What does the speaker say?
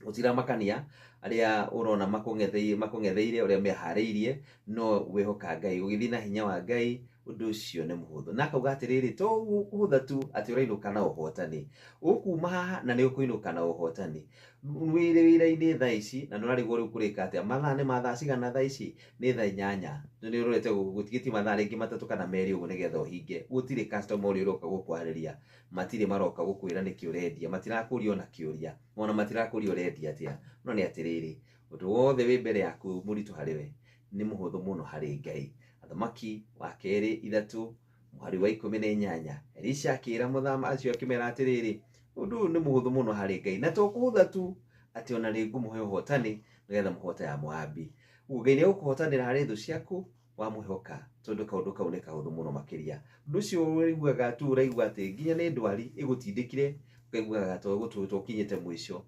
Gũtiramakania arĩa ũrona makũng'etheire ũrĩa meharĩirie, no wĩhoka Ngai, ũgĩthiĩ na hinya wa Ngai, ũndũ ũcio nĩ mũhũthũ. Na akauga atĩrĩrĩ, to kũhũtha tu atĩ ũrainũka na ũhotani, ũkuma haha na nĩ ũkũinũka na ũhotani. Wĩrĩ wĩra-inĩ thaa ici na nĩ ũrarigwo rĩu kũrĩka atĩa, mathaa nĩ ma thaa cigana thaa ici? Nĩ thaa 8, nĩ ũrorete gũtigĩtie mathaa rĩngĩ 3 kana 2 ũguo nĩgetha ũhinge. Gũtirĩ customer ũrĩa ũroka gũkwarĩria, matirĩ maroka gũkwĩra nĩkĩ ũrendia, matirakũria ona kĩũria, ona matirakũria ũrendia atĩa. No nĩ atĩrĩrĩ, ũndũ wothe wĩ mbere yaku mũritũ harĩ we nĩ mũhũthũ mũno harĩ Ngai. Athamaki wa kerĩ 3 mũhari wa 18, Elisha akĩra mũthama acio akĩmera atĩrĩrĩ, ũndũ ũyũ nĩ mũhũthũ mũno harĩ Ngai, na to kũhũtha tu atĩ ona nĩ ngũmũhe ũhotani nĩgetha mũhote Amoabi. Ũguo Ngai nĩ egũkũhotanĩra harĩ thũ ciaku wamwĩhoka, tondũ kaũndũ kau nĩ kahũthũ mũno makĩria. Ũndũ ũcio ũiguaga tu ũraigua atĩ nginya nĩ ndwari ĩgũtindĩkire, ũkaiguaga to ũkinyĩte mũico.